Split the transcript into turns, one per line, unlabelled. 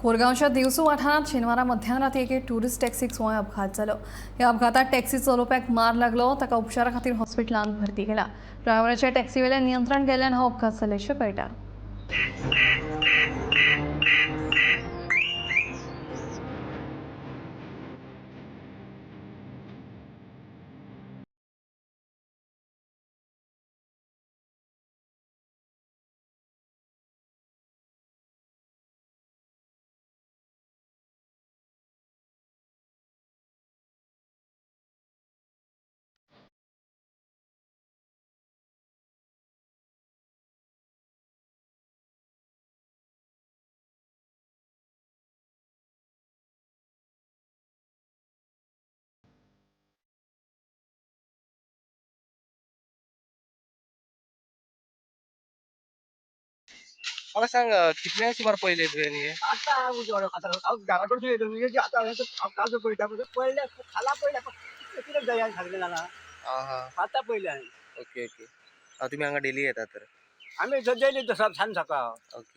कोरगांवच्या देवसू वाठारांत शेनवारा मध्यान एके टुरिस्ट टॅक्सीक सुवाय अपघात जालो. ह्या अपघातात टॅक्सी चलोवप्याक मार लागलो. ताका उपचारा खातीर हॉस्पिटलांत भरती केला. ड्रायव्हराच्या टॅक्सीवेल्यान नियंत्रण गेल्ल्यान हो अपघात जाल्ल्याचें कळटा.
म्हाका सांग, कितल्या सुमार पयले तुवें हे?
आता उजवाड आता हांव घरा कडसून येयलो न्हू, आतां हांवें काजू पळयता पळयल्या खाला पळयल्या कितें जाय सांगलें जाणा.
आं हा.
आतां पळयलें हांवें.
Okay okay. तुमी हांगा डेली येतात तर?
आमी डेली सांज सकाळ.
ओके.